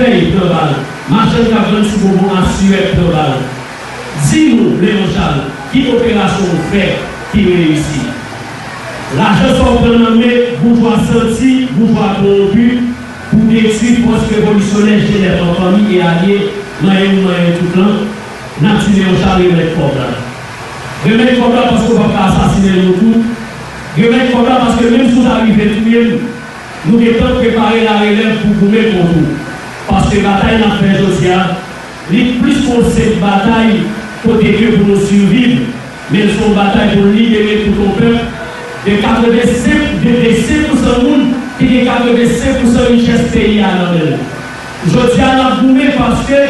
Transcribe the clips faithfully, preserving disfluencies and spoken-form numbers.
Fèy pran bal. Machann k ap vann ti bonbon asirèk pran bal. Di nou, Leon Charles, ki operasyon w fè ki reyisi? Lajan sa w pran nan men boujwa santi, boujwa kowonpi, pou detwi fòs revolisyonè Jenèf an fanmi e alye, manyen youn manyen tout lan, n ap di Leon Charles remèt kòb la. Remèt kòb la paske w p ap ka asasinen nou tou. Remèt kòb la paske menm si w ta rive touye m, nou gentan prepare larelèv pou goumen kont ou. Paske batay n ap fè jodi a, li plis yon senp batay kote ke pou nou siviv, men l se yon batay pou libere tout yon pèp de katrevensenk, de, de senk pousan moun ki gen katrevensenk pousan richès peyi a nan men l. Jodi a, n ap goumen paske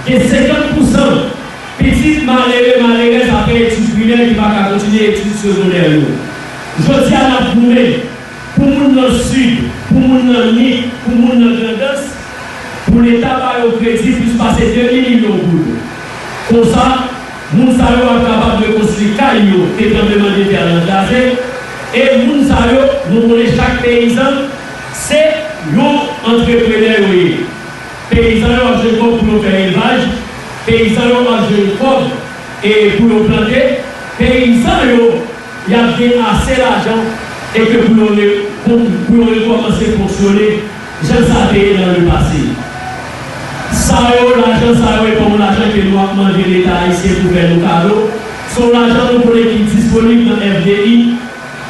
gen senkant pousan pitit malere, malerèz apre etid primè ki pa ka kontinye etid segondè yo. Jodi a, n ap goumen pou moun nan Sid, pou moun nan Nip, pou moun nan Grandans, pou Leta ba yo kredi plis pase de mil milyon goud. Konsa, moun sa yo ap kapab rekonstwi kay yo ke tranblemanntè lan kraze, e moun sa yo, nou konnen chak peyizan, se yon antreprenè yo ye. Peyizan yo ap jwenn kòb pou yo fè elvaj, peyizan yo ap jwenn kòb e pou yo plante, peyizan yo, y ap gen ase lajan e ke pou yo re-, pou, pou yo rekòmanse fonksyone jan sa te ye nan lepase. Sa yo, lajan sa yo, e pa yon lajan ke nou ap mande Leta ayisyen pou fè nou kado. Se yon lajan nou konnen ki disponib nan F D I.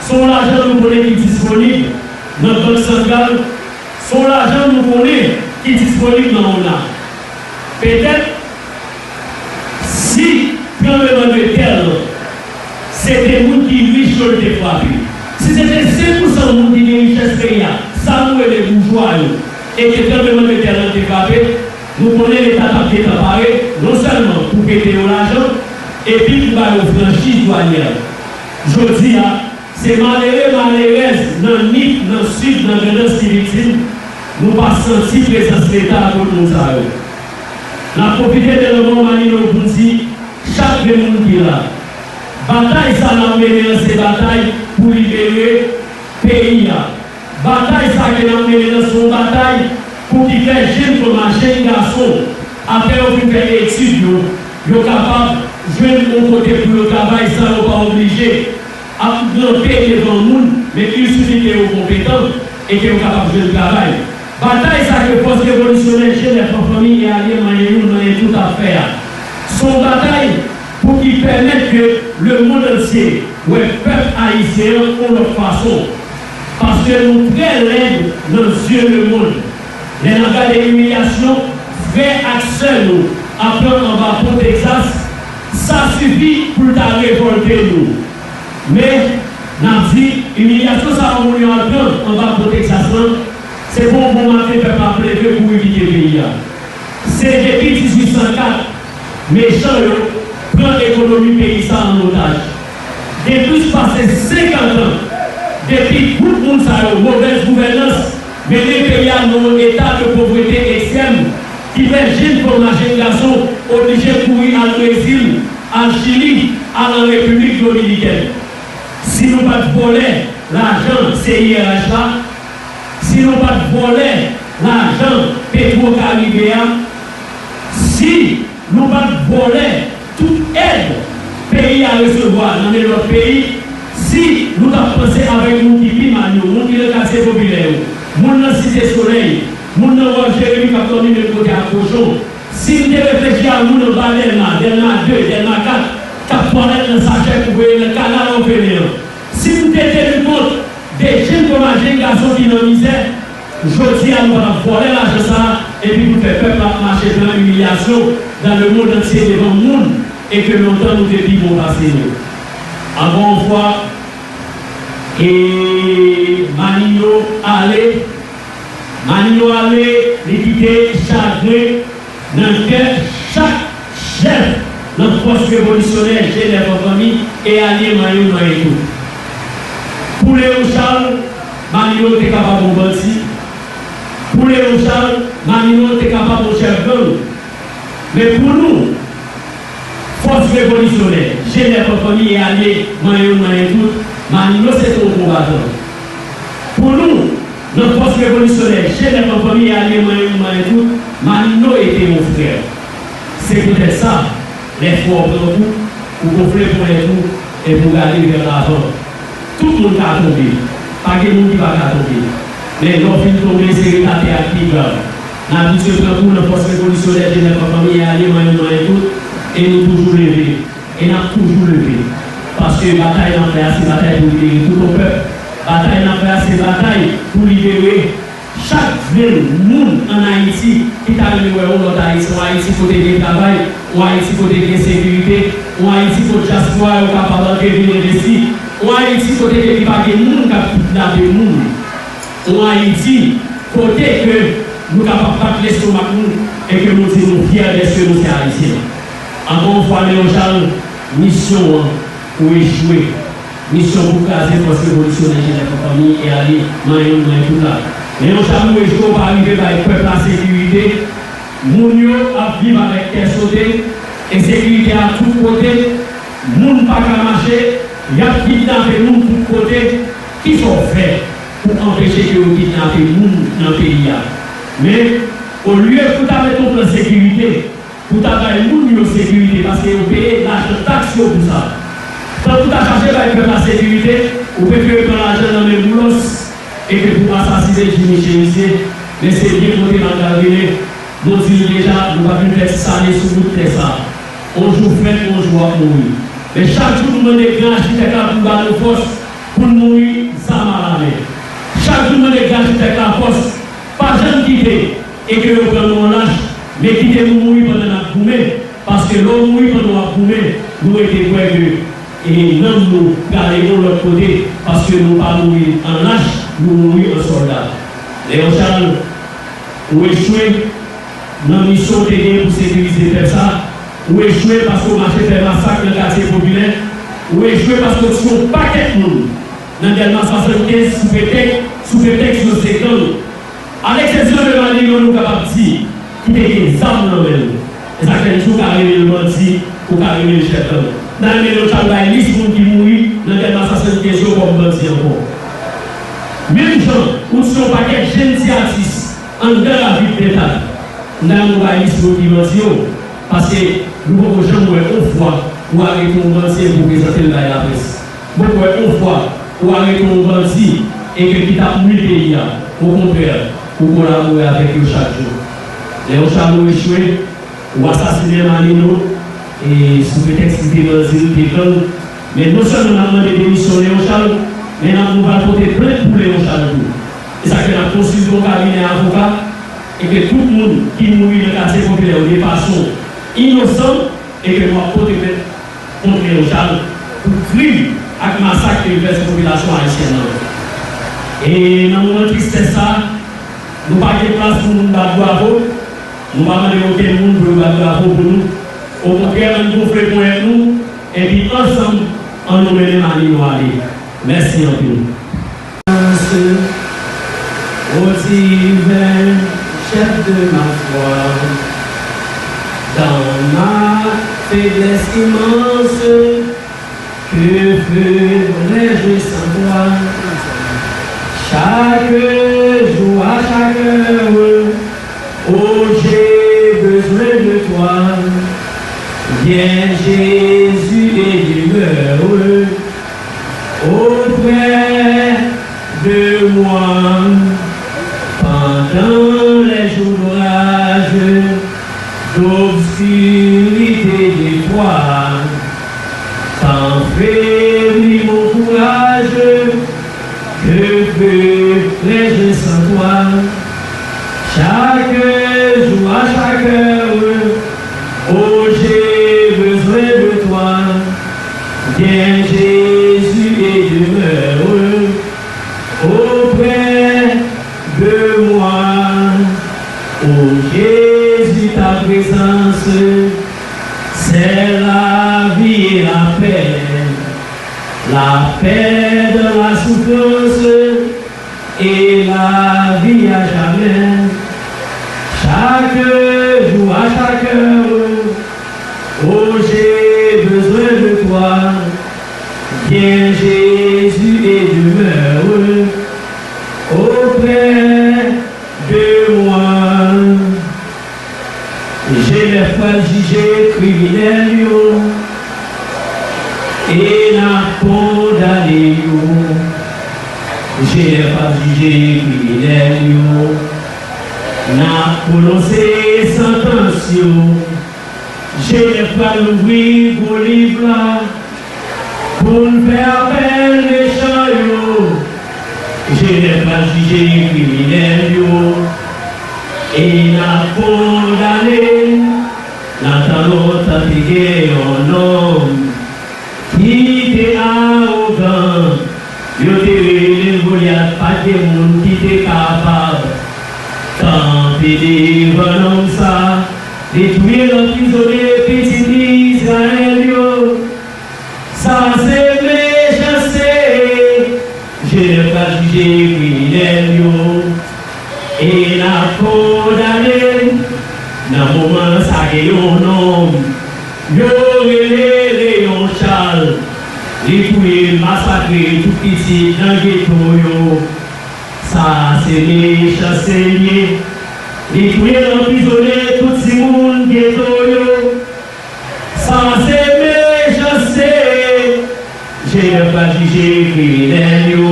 Se yon lajan nou konnen ki disponib nan Bank Santral. Se yon lajan nou konnen ki disponib nan ona. Petèt, si tranblemanntè lan, se te moun ki rich yo l te frape, si se te senk pousan moun ki gen richès peyi a, sa nou rele boujwa yo, e ke tranblemanntè lan te frape, nou konnen Leta t ap gentan pare, non sèlman pou prete yo lajan, epi pou ba yo franchiz dwanyè. Jodi a, se malere, malerèz nan Nip, nan Sid, nan Grandans ki viktim, nou pa santi prezans Leta a kot moun sa yo. N ap pwofite de lanmò Manilo pou n di chak grenn moun ki la. Batay sa n ap mennen an se batay pou libere peyi a. Batay sa ke n ap mennen an se yon batay pou ki fè jenn fanm ak jenn gason, apre yo fin fè etid yo, yo kapab jwenn yon kote pou yo travay san yo pa oblije ap ranpe devan moun, men il suffit ke yo konpetan e ke yo kapab jwenn travay. Batay sa ke fòs revolisyonè Jenèf an fanmi e alye manyen youn manyen tout ap fè a, se yon batay pou ki pèmèt ke lemonn antye wè pèp ayisyen an yon lòt fason. Paske nou trè lèd nan zye lemonn. Lè n ap gade imilyasyon frè ak sè nou ap pran anba pon Texas, sa sifi pou l ta revòlte nou. Men, n ap di, imilyasyon sa a moun yo al pran anba pon Texas lan, se pa yon bon maten pèp la ap leve kouri kite peyi a. Se depi dizuit san kat, mechan yo pran ekonomi peyi sa a an otaj. Gen plis pase senkant an depi gwoup moun sa yo, movèz gouvènans, mennen peyi a nan yon eta de povrete ekstrèm ki fè jenn fanm ak jenn gason oblije kouri al Brezil, al Chili, al an Repiblik Dominikèn. Si nou pa t vòlè lajan C I R H la, si nou pa t vòlè lajan Petro Caribe a, si nou pa t vòlè tout èd peyi a resevwa nan men lòt peyi, si nou t ap panse avèk moun ki pi mal yo, moun ki nan katye popilè yo, moun nan Site Solèy, moun nan Wòch Jeremi k ap dòmi menm kote ak kochon, si n te reflechi a moun anba Dèlma, Dèlma de, Dèlma kat, k ap twalèt nan sachè pou voye nan kanal òfelen an, si n te teni kont de jenn fanm ak jenn gason ki nan mizè, jodi a nou pa t ap vòlè lajan sa a, epi pou fè pèp la ap mache pran imilyasyon dans le monde entier devan moun e ke lontan nou te pi bon pase yo. Ankò yon fwa, e Manilo ale, Manilo ale, li kite chagren nan kè chak chèf nan fòs revolisyonè Jenèf an fanmi e alye manyen youn manyen tout. Pou Leon Charles, Manilo te kapab yon bandi. Pou Leon Charles, Manilo te kapab yon chèf gang. Men pou nou, fòs revolisyonè Jenèf an fanmi e alye manyen youn manyen tout, Manilo se te yon konbatan. Pou nou, Nan fòs revolisyonè G nèf an fanmi e alye manyen moun manyen tout, Manno ete yon frè. Se poutèt sa, lè fò pran kou, ou gonfle ponyèt ou epi w gade vè lavan. Tout moun ka tonbe. Pa gen moun ki pa ka tonbe. Men lè w fin tonbe, se ret atè a k pi grav. N abitye pran kou nan fòs revolisyonè G nèf an fanmi e alye manyen moun manyen tout, e nou toujou leve. E n ap toujou leve. Paske batay n ap fè a, se batay pou libere tout yon pèp. Batay n ap fè a, se batay pou libere chak grenn moun ann Ayiti ki ta renmen wè yon lòt Ayiti, yon Ayiti kote gen travay, yon Ayiti kote gen sekirite, yon Ayiti kote dyaspora yo kapab antre vin envesti, yon Ayiti kote ke li pa gen moun k ap kidnape moun. Yon Ayiti kote ke nou kapab bat lestomak nou e ke nou di nou fyè dèske nou se Ayisyen. Ankò yon fwa, Leon Charles, misyon an, ou echwe. Misyon pou kraze fòs revolisyonè G nèf an fanmi e alye manyen moun manyen tout la. Leon Charles, ou echwe, ou pa rive bay pèp la sekirite. Moun yo ap viv avèk kè sote, ensekirite a tout kote, moun pa ka mache, y ap kidnape moun tout kote. Kisa w fè pou anpeche ke yo kidnape moun nan peyi a? Men, olye pou w ta met yon plan sekirite, pou w ta bay moun yo sekirite, paske yo peye lajan taks yo pou sa. Tankou w ta chache bay pèp la sekirite, ou prefere pran lajan nan men Boulos, e ke pou asasinen Jimmy Chérisier, men se byen kote Malgravine, nou di l deja, nou pa vin fè ti sale sou bout tè sa. On jou fèt, on jou w ap mouri. Men chak jou nou mande gran achitèk la pou l ba nou fòs, pou n mouri zam alamen. Chak jou nou mande gran achitèk la fòs, pa janm kite, e ke yo pran nou an lach, men kite nou mouri pandan n ap goumen, paske lè w mouri pandan w ap goumen, nou rete kwè ke e nanm nou prale yon lòt kote, paske nou pa mouri an lach, nou mouri an sòlda. Leon Charles, ou echwe nan misyon w te genyen pou sekirize pèp sa. Ou echwe paske w mache fè masak nan katye popilè. Ou echwe paske w tiye yon pakèt moun nan Dèlma swasannkenz sou pretèks, sou pretèks yo se gang. Alexis Jean de Manilo, nou kapab di, ki te gen zam nan men l. E sa k fè n di w ka rele l bandi, ou ka rele l chèf gang. N a renmen Leon Charles bay lis moun ki mouri nan Dèlma swasannkenz yo kòm bandi ankò. Menm jan ou tiye yon pakèt jèn ti atis anndan lavil Pentad, n a renmen w bay lis moun ki bandi yo, paske nou poko janm wè yon fwa ou arete yon bandi epi w prezante l bay laprès. Bon, wè, yon fwa, ou arete yon bandi e ke ki t ap nwi peyi a, okontrè, ou kolabore avèk yo chak jou. Leon Charles, ou echwe, ou asasinen Maneno, e sou pretèks li te bandi, li te gang. Men non sèlman n ap mande demisyon Leon Charles, men n ap, nou pral pote plent pou Leon Charles tou. E sa k fè n ap konstilte yon kabinè avoka, e ke tout moun ki mouri nan katye popilè yo de fason inosan, e ke nou ap pote plent kont Leon Charles pou krim ak masak ke l fè sou popilasyon ayisyèn nan. E nan moman tristès sa, nou pa gen plas pou moun bat bravo, nou pa mande okenn moun pou yo bat bravo pou nou. Okontrè, ann gonfle ponyèt nou, epi ansanm, ann nou mennen Maneno ale. Mèsi anpil. Ô divin chef de ma foi, dans ma faiblesse immense, que ferais-je sans toi? Chaque jour, à chaque heure, oh, j'ai besoin de toi. Viens, Jésus, et demeure auprès de moi pendant les jours d'orage, d'obscurité, d'effroi. T'en faiblis mon courage, que ferais-je sans toi? Chaque jour, à chaque heure, oh, j'ai besoin de toi. Viens, Jésus, et demeure auprès de moi. Oh Jésus, ta présence, c'est la vie et la paix. La paix dans la souffrance et la vie à jamais. Chaque jour, à chaque heure, oh, j'ai besoin de toi. Viens, Jésus, et demeure auprès Jenèf pral jije kriminèl yo e n ap kondane yo. Jenèf pral jije kriminèl yo. N ap pwononse santans yo. Jenèf pral louvri gwo liv la pou n fè apèl mechan yo. Jenèf pral jije kriminèl yo e n ap kondane. Nan tan lontan, te gen yon nonm ki te awogan. Yo te rele l Golyat, pa t gen moun ki te kapab kanpe devan nonm sa. Li touye l, anprizone pitit Izrayèl yo. Sa se mechanste. Jenèf pral jije kriminèl yo e n ap kondane. Nan moman sa, gen yon nonm yo rele Leyon Chal. Li touye, masakre tout pitit nan geto yo. Sa se mechanste l ye. Li touye, anprizone tout timoun geto yo. Sa se mechanste. Jenèf pral jije kriminèl yo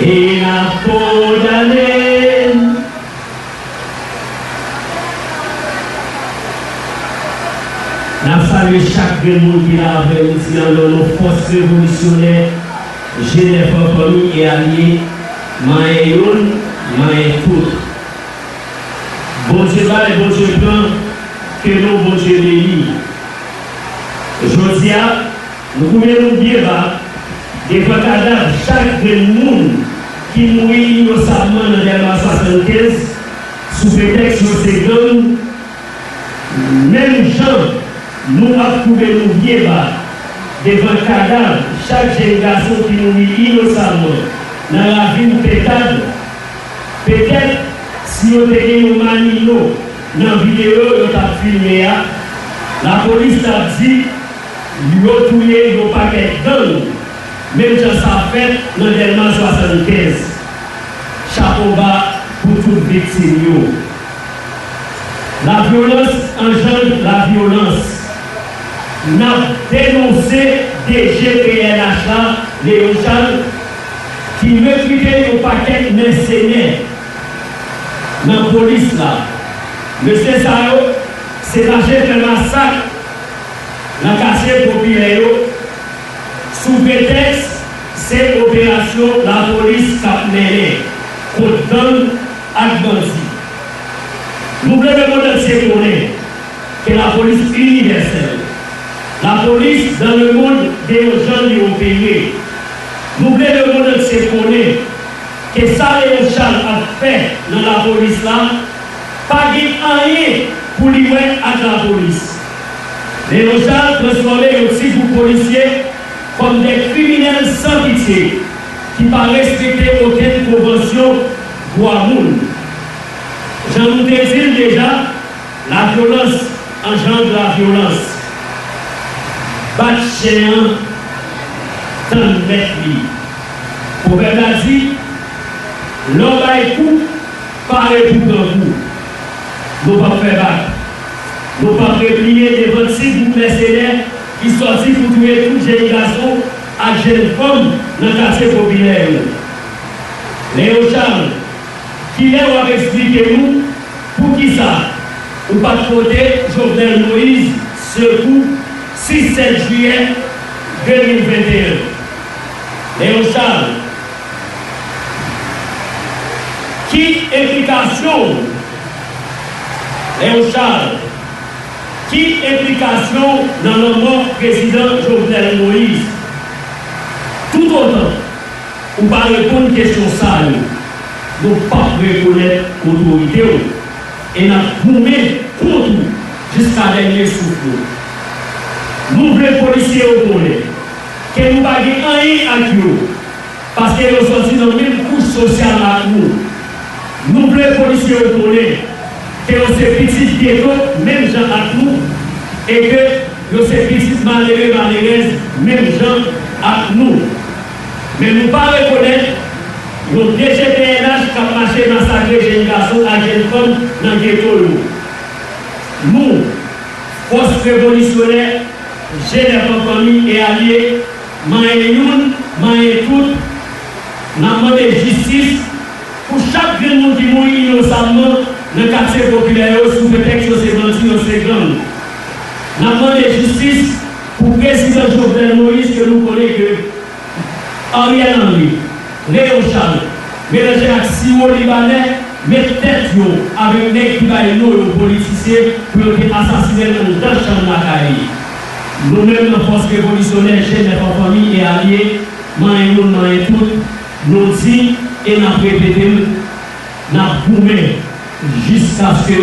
e n ap kondane. N ap salye chak grenn moun ki la avè nou, di nan non nou fòs revolisyonè Jenèf an fanmi e alye, manyen youn, manyen tout. Bondye bay, Bondye pran, ke non Bondye beni. Jodi a, nou kouben nou byen ba devan kadav chak grenn moun ki mouri inosamman nan Dèlma swasannkenz, sou pretèks yo se gang, menm jan nou ap kouben nou byen ba devan kadav chak jèn gason ki mouri inosamman nan ravin Pentad. Petèt, si yo te gen yon Manilo nan videyo yo t ap filme a, lapolis t ap di yo touye yon pakèt gang, menm jan sa fèt nan Dèlma swasannkenz. Chapo ba pou tout viktim yo. Lavyolans anjandre lavyolans. N ap denonse D G P N H la, Leon Charles, ki rekrite yon pakèt mèsenè nan polis la. Mesye sa yo se mache fè masak nan katye popilè yo, sou pretèks se operasyon lapolis k ap mennen kont gang ak bandi. Nou vle lemonn antye konnen ke lapolis inivèsèl. Lapolis dans le monde gen yon jan li opere. Nou vle lemonn antye konnen ke sa Leon Charles ap fè nan lapolis la pa gen anyen pou li wè ak lapolis. Leon Charles transfòme yon ti gwoup polisye kòm de kriminèl san pitye ki pa respekte okenn konvansyon dwa moun. Jan nou te di l deja, lavyolans anjandre lavyolans. Bat chen an, tann mèt li. Pwovèb la di, lè w bay kou, pare pou gran kou. Nou p ap fè bak. Nou p ap repliye devan ti gwoup mèsenè ki sòti pou touye tout jèn gason ak jèn fanm nan katye popilè yo. Leon Charles, kilè w ap eksplike nou poukisa ou pa t pote Jovenel Moïse sekou sis sèt jiyè de mil venteyen? Leon Charles, ki enplikasyon w? Leon Charles, ki enplikasyon w nan lanmò prezidan Jovenel Moïse? Toutotan ou pa reponn kesyon sa yo, nou p ap rekonèt otorite w e n ap goumen kont ou jiska dènye souf nou. Nou vle polisye yo konnen ke nou pa gen anyen ak yo, paske yo sòti nan menm kouch sosyal ak nou. Nou vle polisye yo konnen ke yo se pitit geto menm jan ak nou e ke yo se pitit malere malerèz menm jan ak nou. Men nou pa rekonèt yon D G P N H k ap mache masakre jèn gason ak jèn fanm nan geto yo. Nou, fòs revolisyonè, G nèf an fanmi e alye, manyen youn, manyen tout, n ap mande jistis pou chak grenn moun ki mouri inosanman nan katye popilè yo sou pretèks yo se bandi, yo se gang. N ap mande jistis pou prezidan Jovenel Moïse ke nou konnen ke Ariel Henry, Léon Charles, melanje ak siwo libanè, met tèt yo avèk nèg ki bay non yo politisyen pou yo te asasinen l anndan chanm lakay li. Nou menm nan fòs revolisyonè G nèf an fanmi e alye, manyen youn, manyen tout, nou di e n ap repete l, n ap goumen jiskaske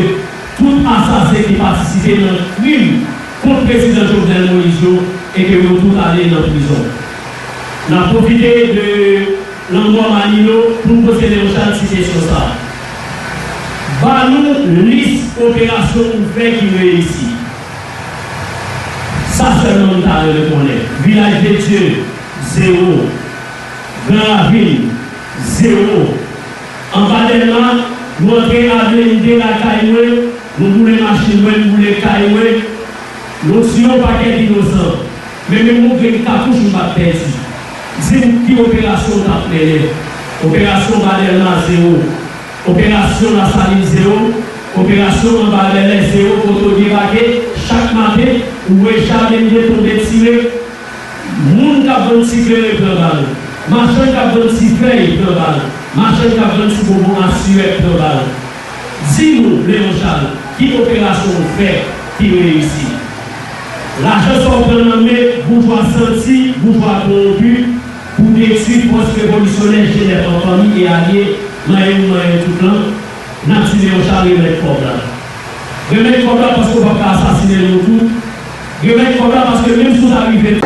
tout asasen ki patisipe nan krim kont prezidan Jovenel Moïse yo e ke yo tout ale nan prizon. N ap pwofite de lanmò Manilo pou n poze Léon Charles ti kesyon sa a. Ba nou lis operasyon ou fè ki reyisi. Sa sèlman m ta renmen konnen. Vilaj de Dye, zewo. Gran Ravin, zewo. Anba Dèlma, nou antre a blende lakay mwen, nou boule machin mwen, nou boule kay mwen, nou tiye yon pakèt inosan. Men menm yon grenn katouch m pa t pèdi. Di m ki operasyon w t ap mennen. Operasyon Ba Dèlma, zewo. Operasyon Lasalin, zewo. Operasyon Anba Bèlè, zewo. Kote w debake chak maten, ou wè J A blende tonbe tire. Moun k ap vann ti klere pran bal. Machann k ap vann ti fèy pran bal. Machann k ap vann ti bonbon asirèk pran bal. Di nou, Léon Charles, ki operasyon ou fè ki reyisi? Lajan sa w pran nan men boujwa santi, boujwa kowonpi, pou detwi fòs revolisyonè G nèf an fanmi e alye, manyen youn manyen tout lan, n ap di Léon Charles remèt kòb la. Remèt kòb la paske w p ap ka asasinen nou tout. Remèt kòb la paske menm si w ta rive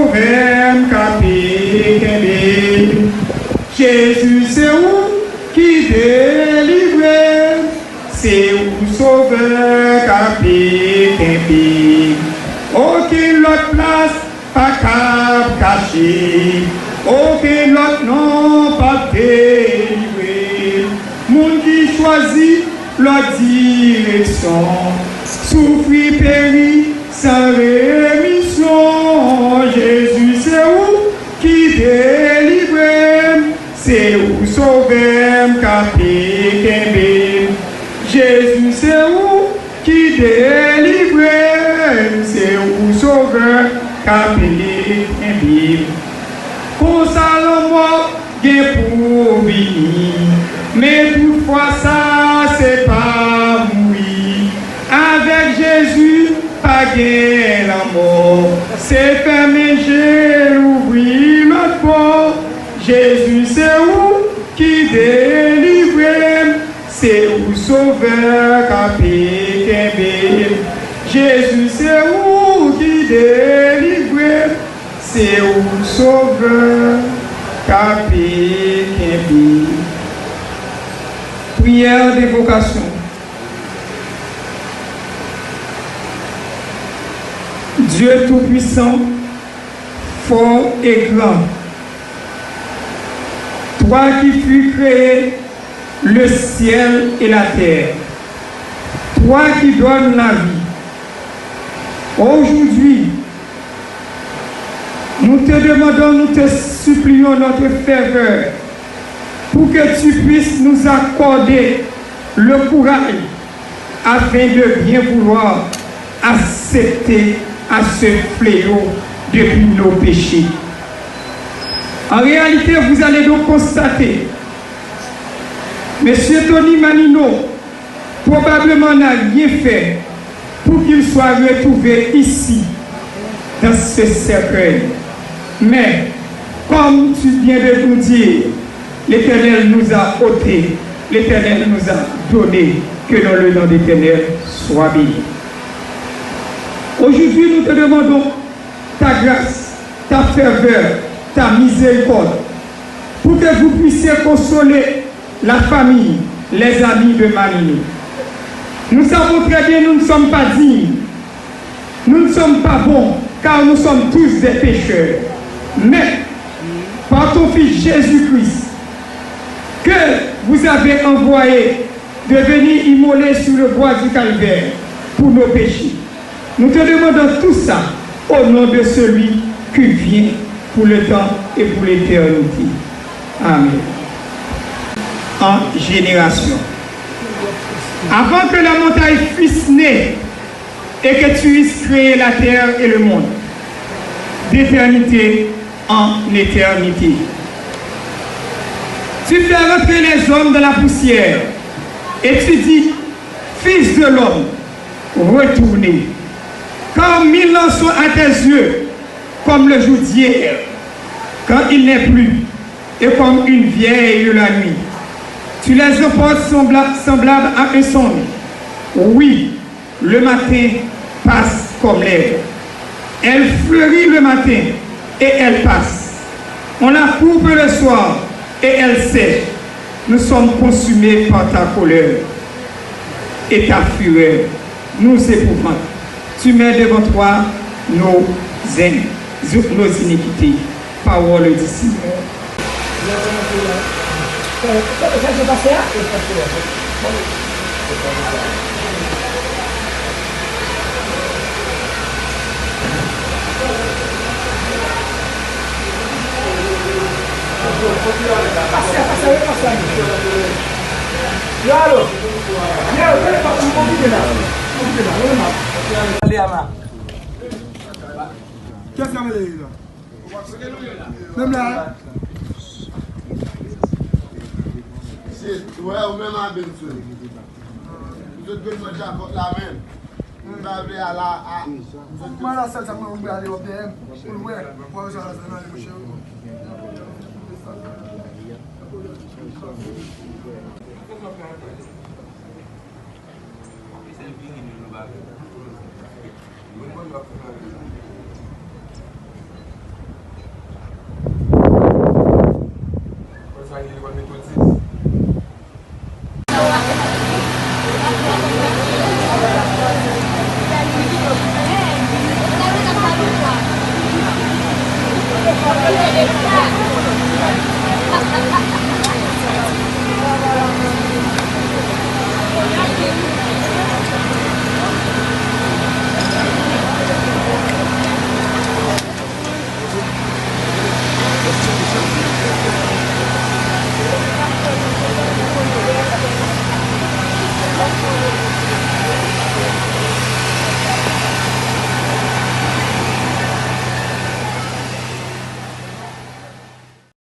Sovè m k ape kenbe. Jezi, se ou ki delivre m. Se ou Sovè k ape kenbe. Okenn lòt plas pa kab kache. Okenn lòt non p ap delivre. Moun ki chwazi lòt direksyon soufri, peri san remisyon. Jezi, se ou ki delivre m. Se ou Sovè m k ape kenbe m. Jezi, se ou ki delivre m. Se ou Sovè k ape kenbe m. Konsa lanmò gen pou vini. Men tout fwa sa se pa mouri. Avèk Jezi pa gen lanmò. Se fèmen je, louvri lòt bò. Jezi, se ou ki delivre m. Se ou Sovè k ape kenbe m. Jezi, se ou ki delivre m. Se ou Sovè k ape kenbe m. Prière d'invocation. Dieu tout-puissant, fort et grand, toi qui fus créé le ciel et la terre, toi qui donnes la vie, aujourd'hui, nous te demandons, nous te supplions notre faveur pour que tu puisses nous accorder le courage afin de bien vouloir accepter à ce fléau depuis nos péchés. En réalité, vous allez donc constater, Monsieur Tony Manino probablement n'a rien fait pour qu'il soit retrouvé ici, dans ce cercueil. Mais, comme tu viens de nous dire, l'Éternel nous a ôté, l'Éternel nous a donné, que dans le nom d'Éternel soit béni. Aujourd'hui, nous te demandons ta grâce, ta faveur, ta miséricorde, pour que vous puissiez consoler la famille, les amis de Manino. Nous savons très bien, nous ne sommes pas dignes, nous ne sommes pas bons, car nous sommes tous des pécheurs. Mais, par ton Fils Jésus-Christ, que vous avez envoyé de venir immoler sur le bois du calvaire pour nos péchés. Nous te demandons tout ça au nom de celui qui vient pour le temps et pour l'éternité. Amen. En génération. Avant que la montagne fût née et que tu eusses créé la terre et le monde, d'éternité en éternité. Tu fais rentrer les hommes dans la poussière et tu dis, Fils de l'homme, retournez. Car mille ans sont à tes yeux comme le jour d'hier, quand il n'est plus, et comme une vieille de la nuit. Tu les emportes sembla- semblables à un songe. Oui, le matin passe comme l'herbe. Elle fleurit le matin et elle passe. On la coupe le soir et elle sèche. Nous sommes consumés par ta colère et ta fureur nous épouvante. Tu mets devant toi nos, in- nos iniquités. Parole du Seigneur. Kiyès k ap rele li la? Menm la. Se, wè, ou menm a Benson. Ou sot jwenn mwen Jakòb la menm. M pa vle al a, a. Mwen la sèl sa mwen vle ale wap dèyè m. Pou l wè. Mwen bezwen al nan li, monchè.